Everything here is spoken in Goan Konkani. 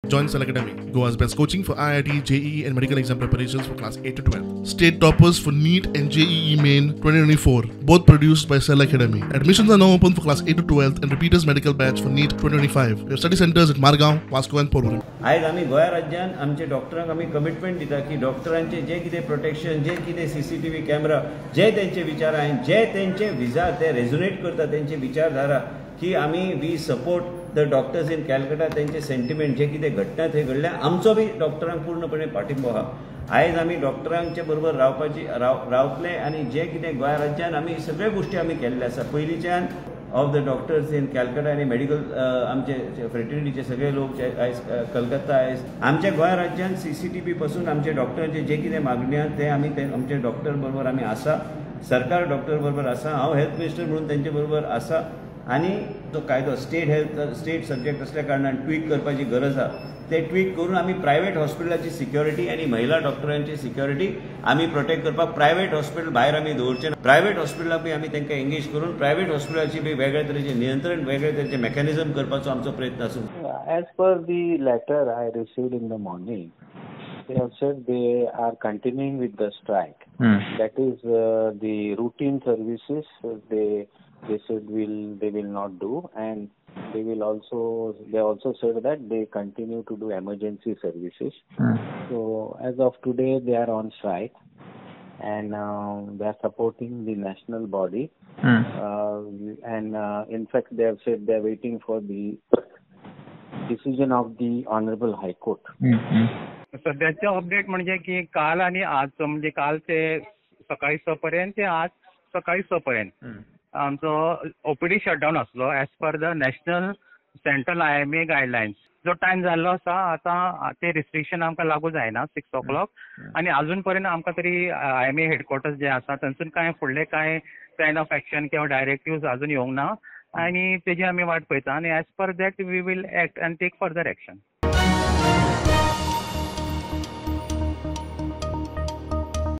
Join Cell Academy, Goa's best coaching for IIT, JEE and medical exam preparations for class 8 to 12. State toppers for NEET and JEE Main 2024, both produced by Cell Academy. Admissions are now open for class 8 to 12 and repeaters medical batch for NEET 2025. We have study centers at Margao, Vasco and Porvorim. आयज आमी गोंया राज्यान आमचे डॉक्टरांक आमी कमिटमेंट दिता की डॉक्टरांचे जे कितें प्रोटेक्शन, जे कितें सीसीटीव्ही कॅमेरा, जे तेंचे विचार आनी जे तेंचे विचार ते रेझोनेट करता तेंचे विचारधारा की आमी we support the doctors in Calcutta. तेंचे सेंटिमेंट जे कितें घटना थंय घडल्या आमचो बी डॉक्टरांक पूर्णपणे पाठिंबो आहा. आयज आमी डॉक्टरांचे बरोबर रावपाची रावतले आनी जे कितें गोंया राज्यान आमी सगळ्यो गोश्टी आमी केल्ले आसा. पयलींच्यान of the doctors in Calcutta आनी मेडिकल आमचे फ्रेटर्निटीचे सगळे लोक जे आयज कलकत्ता आयज आमच्या गोंया राज्यान सीसीटीव्ही पासून आमचे डॉक्टरांचे जे कितें मागणी आहा ते आमी ते आमचे डॉक्टर बरोबर आमी आसा, सरकार डॉक्टर बरोबर आसा, हांव हेल्थ मिनिस्टर म्हणून तेंचे बरोबर आसा. आनी तो कायदो स्टेट हेल्थ स्टेट सब्जेक्ट असल्या कारणान ट्वीक करपाची गरज आहा. ते ट्वीक करून आमी प्रायवेट हॉस्पिटलाची सिक्युरिटी आनी महिला डॉक्टरांची सिक्युरिटी आमी प्रोटेक्ट करपाक प्रायवेट हॉस्पिटल भायर आमी दवरचे ना. प्रायवेट हॉस्पिटलाक बी आमी तांकां एंगेज करून प्रायवेट हॉस्पिटलाची बी वेगळे तरेचे नियंत्रण, वेगळे तरेचे मेकॅनिझम करपाचो आमचो प्रयत्न आसूं. As per the letter I received in the morning, they have said they are continuing with the strike. That is the routine services they said they will not do, and they will also they also said that they continue to do emergency services. So as of today they are on strike, and they are supporting the national body. And in fact they have said they are waiting for the decision of the Honorable High Court. सध्याचे अपडेट म्हणजे की काल आणि आज, म्हणजे काल ते सकाळी 6 पर्यंत ते आज सकाळी 6 पर्यंत आमचो ओपीडी शटडावन आसलो as per the national central IMA guidelines. जो टायम जाल्लो आसा आतां ते रिस्ट्रिक्शन आमकां लागू जायना 6 o'clock आनी अजून पर्यंत आमकां तरी आयएमए हेडक्वॉर्टर्स जे आसा थंयसून कांय फुडले कांय प्लॅन ऑफ एक्शन किंवा डायरेक्टिव्स अजून येवंक ना आनी तेजी आमी वाट पळयता आनी as per that we will act and take further action.